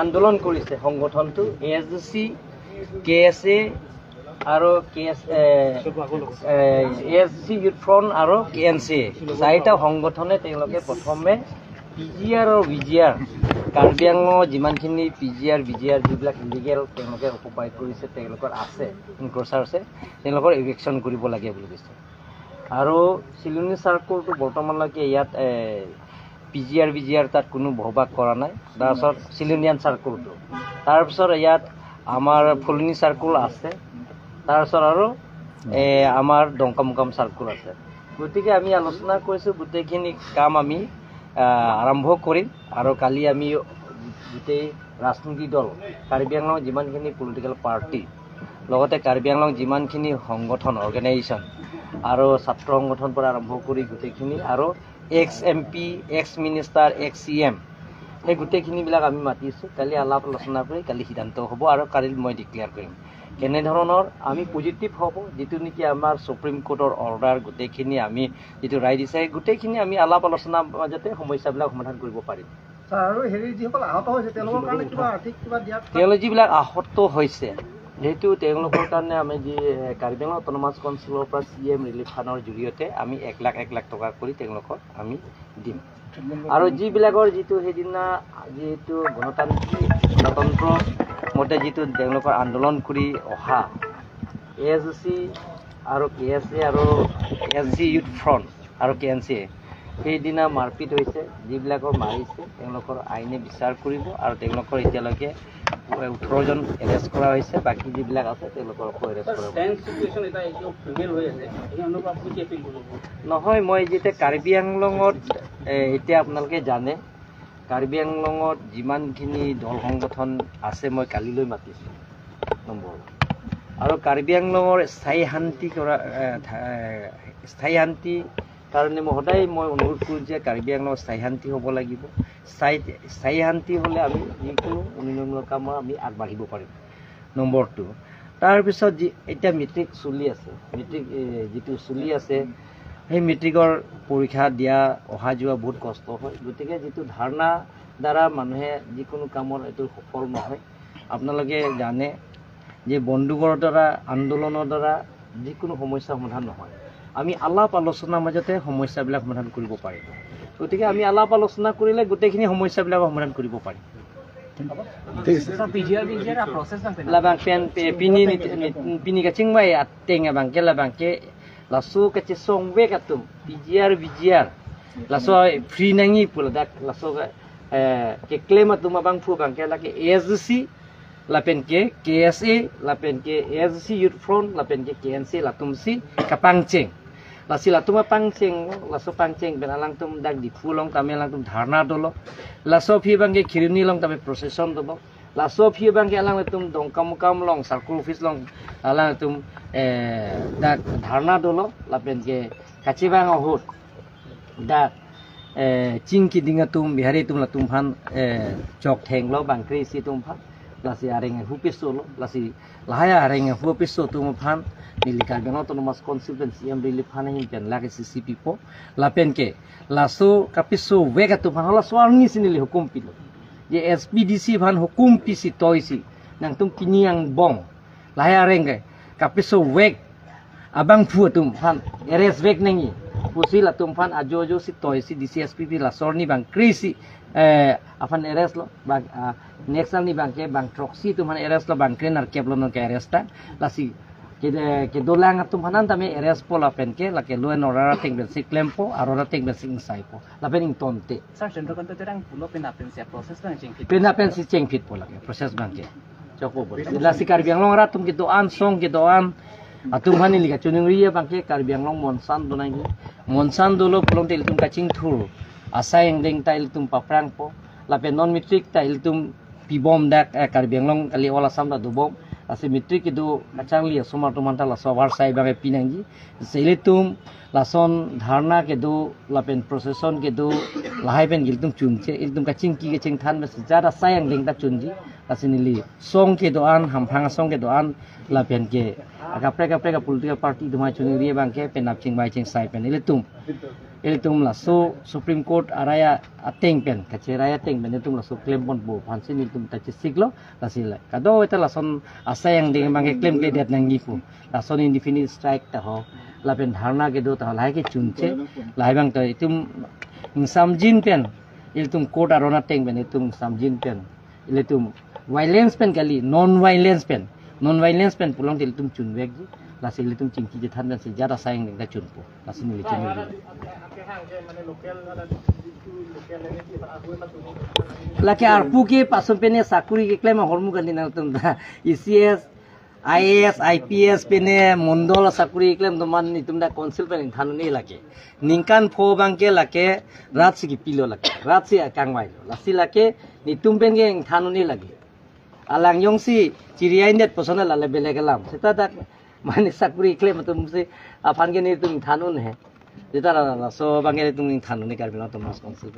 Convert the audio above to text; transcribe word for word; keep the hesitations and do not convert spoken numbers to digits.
আন্দোলন কৰিছে সংগঠনটো এ S D C, K S A আৰু K S A, A S D C youth front আৰু কে এন চি এ, চাৰিটা সংগঠনে তেওঁলোকে প্ৰথমে পি জি আৰ আৰু ভি জি আৰ, কাৰ্বি আংলঙৰ যিমানখিনি পি জি আৰ, ভি জি আৰ যিবিলাক ইলিগেল তেওঁলোকে অকুপাই কৰিছে, তেওঁলোকৰ আছে, এনক্ৰচাৰ আছে, তেওঁলোকৰ ইভিকশ্যন কৰিব লাগে বুলি কৈছে। আৰু চিলনী চাৰ্কলটো বৰ্তমানলৈকে ইয়াত পি জি আৰ, ভি জি আৰ তাত কোনো বসবাস কৰা নাই। তাৰপিছত চিলনীয়ান চাৰ্কলটো, তাৰপিছত ইয়াত আমাৰ ফুলনি চাৰ্কল আছে, তাৰপিছত আৰু এ, আমাৰ ডংকামুকাম চাৰ্কল আছে। গতিকে আমি আলোচনা কৰিছোঁ, গোটেইখিনি কাম আমি আহ, আৰম্ভ কৰিম। আৰু কালি আমি গোটেই ৰাজনৈতিক দল, কাৰ্বি আংলঙৰ যিমানখিনি পলিটিকেল পাৰ্টি, লগতে কাৰ্বি আংলং যিমানখিনি সংগঠন, অৰ্গেনাইজেশ্যন আৰু ছাত্ৰ সংগঠনৰ পৰা আৰম্ভ কৰি গোটেইখিনি আৰু ex M P, ex minister, ex C M, সেই গোটেইখিনিবিলাক আমি মাতিছোঁ। কালি আলাপ আলোচনা কৰি কালি সিদ্ধান্ত হ'ব আৰু কালি মই ডিক্লেয়াৰ কৰিম কেনেধৰণৰ আমি পজিটিভ হ'ব, যিটো নেকি আমাৰ ছুপ্ৰিম কোৰ্টৰ অৰ্ডাৰ, গোটেইখিনি আমি যিটো ৰায় দিছে, গোটেইখিনি আমি আলাপ আলোচনাৰ মাজতে সমস্যাবিলাক সমাধান কৰিব পাৰিম। ছাৰ, আৰু হেৰি, যিসকল আহত হৈছে, তেওঁলোকৰ কাৰণে কিবা আৰ্থিক কিবা দিয়াৰ তেওঁলোক যিবিলাক আহত হৈছে, যিহেতু তেওঁলোকৰ কাৰণে আমি যি, এ, কাৰ্বি আংলং অট'নমাছ কাউন্সিলৰ পৰা চি এম ৰিলিফ ফাণ্ডৰ জৰিয়তে আমি এক লাখ, এক লাখ টকা কৰি তেওঁলোকক আমি দিম। আৰু যিবিলাকৰ যিটো সেইদিনা যিহেতু গণতান্ত্ৰিক, গণতন্ত্ৰ মতে যিটো তেওঁলোকৰ আন্দোলন কৰি অহা এ এছ ডি চি আৰু কে এছ এ আৰু A S D C youth front আৰু কে এন চি এ, সেইদিনা মাৰপিট হৈছে, যিবিলাকৰ মাৰিছে তেওঁলোকৰ আইনে বিচাৰ কৰিব আৰু তেওঁলোকৰ এতিয়ালৈকে ওঠৰ জন এৰেষ্ট কৰা হৈছে, বাকী যিবিলাক আছে তেওঁলোকক আকৌ এৰেষ্ট কৰা হ'ব। টেন্স চিটুৱেশ্যন এটা এইটো ফিমেল হৈ আছে, এই সন্দৰ্ভত আপুনি কি এপিল কৰিব? নহয়, মই যেতিয়া কাৰ্বি আংলঙত, এ, এতিয়া আপোনালোকে জানে, কাৰ্বি আংলঙত যিমানখিনি দল সংগঠন আছে, মই কালিলৈ মাতিছোঁ নম্বৰ। আৰু কাৰ্বি আংলঙৰ স্থায়ী শান্তি কৰা, এ, থা-, এ, স্থায়ী শান্তি কাৰণে মই সদায় মই অনুৰোধ কৰোঁ যে কাৰ্বি আংলঙত স্থায়ী শান্তি হ'ব লাগিব। স্থায়ী, স্থায়ী শান্তি হ'লে আমি যিকোনো উন্নয়নমূলক কামত আমি আগবাঢ়িব পাৰিম। নম্বৰ টু, তাৰপিছত যি এতিয়া মেট্ৰিক চলি আছে, মেট্ৰিক, এ, যিটো চলি আছে, সেই মেট্ৰিকৰ পৰীক্ষা দিয়া, অহা যোৱা বহুত কষ্ট হয়। গতিকে যিটো ধৰ্ণা দ্বাৰা মানুহে যিকোনো কামৰ এইটো সফল নহয়। আপোনালোকে জানে যে বন্দুকৰ দ্বাৰা, আন্দোলনৰ দ্বাৰা যিকোনো সমস্যা সমাধান নহয়। আমি আলাপ আলোচনাৰ মাজতে সমস্যাবিলাক সমাধান কৰিব পাৰি। গতিকে আমি আলাপ আলোচনা কৰিলে গোটেইখিনি সমস্যাবিলাক সমাধান কৰিব পাৰি। ঠিক আছে। ছাৰ, পি জি আৰ, ভি জি আৰ প্ৰচেছ আছে নে? Labang pen pe-, pini ni, ni, pini kachingvai ateng abangke labangke laso kachesongvek atum P G R, V G R, laso free nangji pu ladak laso ke, eh, keklem atum abangphu abangke lake A S D C, lapen ke K S A, lapen ke A S D C Youth Front, lapen ke K N C, latumsi kapangcheng. Lasi latum apangcheng, laso pangcheng pen alangtum dak Diphu along tame alangtum dharna dolo. Laso aphi abangke Kheroni along tame procession dolo. Laso aphi abangke alangtum Dongkamukam along, circle office along alangtum, eh, dak dharna dolo, lapen ke kachevang ahut dak, eh, ching keding atum, Bihari atum latum aphan, eh, chok thenglo bangkresi atum aphan. Lasi areng ahu pesolo, lasi lahai areng ahu peso atum aphan neli Karbi Anglong Autonomous Council pen C M relief fund ahin pen lakh isi isi pipo. Lapen ke laso kapesovek atum aphan halaso arnisi neli hukum pilo. Je S P D C aphan hukum pisi toisi nangtum pini angbong lahai areng ke kapesovek abangphu atum aphan arrest vek nangji pusi latum aphan ajo ajo si toisi D C S P pi laso arni bangkresi, eh, aphan arrest lo, bang, ah, next arni abangke bangthroksi atum aphan arrest lo, bangkre nerkep lo nonke arrest ta. Lasi ke, kedolang atum aphan tame arrest po lapen ke lake law and order ateng pensi klempo, aro ateng pensi ingsaipo lapen ingtonte. Sir, Chandrakanta Terang pulo penap pensi process nangchengphit. Penap pensi chengphitpo lake process abangke. Chokpo bol. Lasi Karbi Anglong arat atum kedo-an, song kedo-an atum aphan neli kachiningri abangke Karbi Anglong monsan do nangji. Monsan dolo pulote ilitum kachingthur asai angdeng ta ilitum paprangpo. Lapen non matric ta ilitum pibom dak, eh, Karbi Anglong kali, all Assam ta dobom. Lasi matric kedo kacharli asomar atum aphan ta laso avarsai abangke pinangji. Lasi ilitum lason dharna kedo lapen procession kedo lahai pen ilitum chunche, ilitum kachingki kachingthan mes jada asai angdeng ta chunji. Lasi neli song kedo-an, hamphang asong kedo-an, lapen ke akaprek akaprek a political party atum aphan chiningri abangke penap chingvai chingsai pen ilitum Ilitum laso Supreme Court arai ateng pen, kacherai ateng pen ilitum laso klemponpo aphansi ilitum ta chesiklo, lasi la. Kadokave ta lason asai angdeng abang ke klemkledet nangji pu. Lason indefinite strike ta ho, lapen dharna kedo ta ho, lahai ke chunche, lahai abang ta itum ingsamjin pen, ilitum court aron ateng pen itum ingsamjin pen, ilitum violence pen kali, non violence pen, non violence pen pulote ilitum chunvekji, lasi ilitum chingki chethan pensi jat asai angdeng ta chunpo, lasi neli chunvekji. Lake arpu ke pason pene sakuri keklem ahormu kali nangtum ta, E C S, I A S, I P S pene mondol sakuri keklem atum an itum ta council pen ingthan un-e lake. Ningkan pho abang ke lake rat si kipilo lake. Rat si akangvailo. Lasi lake nelitum pen ke ingthan un-e lake. Alang jongsi chiri-aindet puson la le belek alam. Seta dak mane sakuri keklem atumsi aphan ke nelitum ingthan un-e. Seta la, laso abang ke nelitum ingthan un-e Karbi Anglong Autonomous Council.